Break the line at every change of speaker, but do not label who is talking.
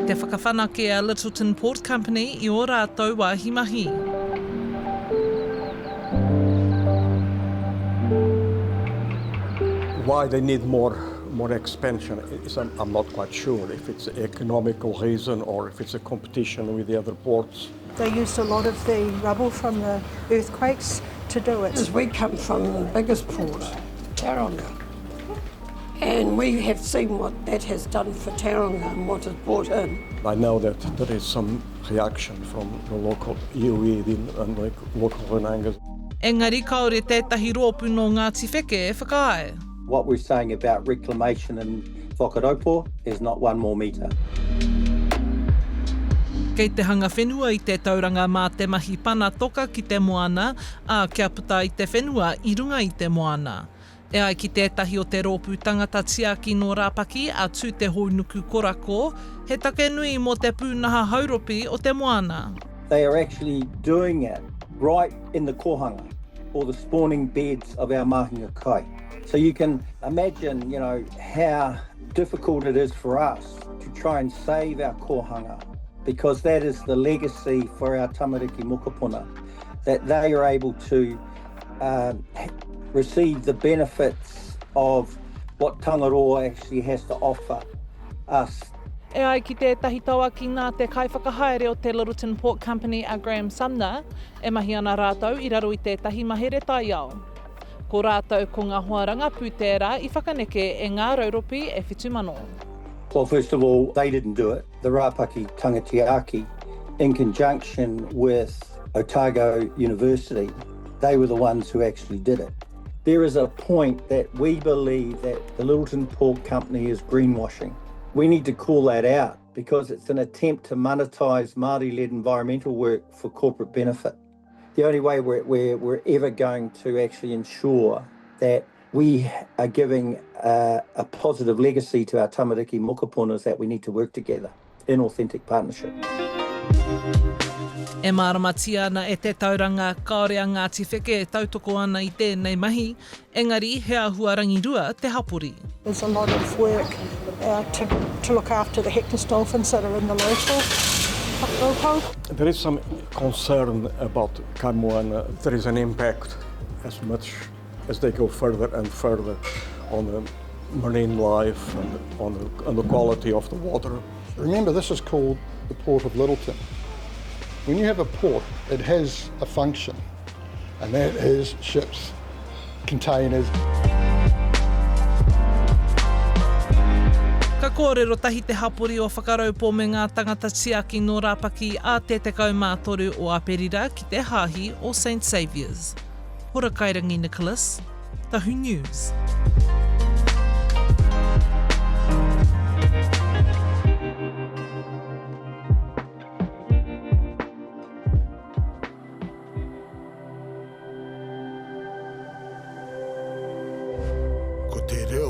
te whakawhanake a Lyttelton Port Company i ō rātou wāhi mahi.
Why they need more more expansion is I'm, I'm not quite sure if it's economical reason or if it's a competition with the other ports.
They used a lot of the rubble from the earthquakes to do it.
As we come from the biggest port, Tauranga, and we have seen what that has done for Tauranga and what it brought in.
I know that there is some reaction from the local iwi and the local runangas.
Engari kāore tētahi rōpū nō Ngāti Wheke e whakaae.
What we're saying about reclamation in Whakaraupō is not one more metre.
Kei te hanga whenua i te tauranga mā te mahi pana toka ki te moana, ā, kia puta ai te whenua i runga i te moana. E ai ki tētahi o te rōpū tangata tiaki nō Rāpaki, a Tūtehounuku Korako, he take nui mō te pūnaha hauropi o te moana.
They are actually doing it right in the kohanga or the spawning beds of our mahinga kai. So you can imagine, you know, how difficult it is for us to try and save our kohanga because that is the legacy for our tamariki mokopuna, that they are able to um, receive the benefits of what Tangaroa actually has to offer us.
E ai ki tētahi tauaki nā te kaiwhakahaere o te Lyttelton Port Company a Graham Sumner, e mahi ana rātou i raro i tētahi mahere taiao. Ko rātou ko ngā hoa rangapū tērā i whakaneke e ngā rauropi e 7,000.
Well, first of all, they didn't do it. The Rāpaki Tangatiaki, in conjunction with Otago University, they were the ones who actually did it. There is a point that we believe that the Lyttelton Port Company is greenwashing. We need to call that out because it's an attempt to monetize Māori-led environmental work for corporate benefit. The only way we're, we're, we're ever going to actually ensure that we are giving a, a positive legacy to our tamariki mokopuna is that we need to work together in authentic partnership.
E māramatia ana e te tauranga kāore a Ngāti Wheke e tautoko ana i tēnei mahi, engari he āhua rangirua te hapori.
There's a lot of work uh, to, to look after the Hector's dolphins that are in the local Whakaraupō.
There is some concern about Kaimoana. There is an impact as much as they go further and further on the marine life and on the, on the quality of the water.
Remember, this is called the Port of Lyttelton. When you have a port, it has a function, and that is ships, containers.
Ka kōrero tahi te hapori o Whakaraupō me ngā tangata tiaki nō Rāpaki ā te 13 o Aperira ki te hāhi o St Saviour's. Horakairangi Nicholas, Tahu News.
Ko te reo.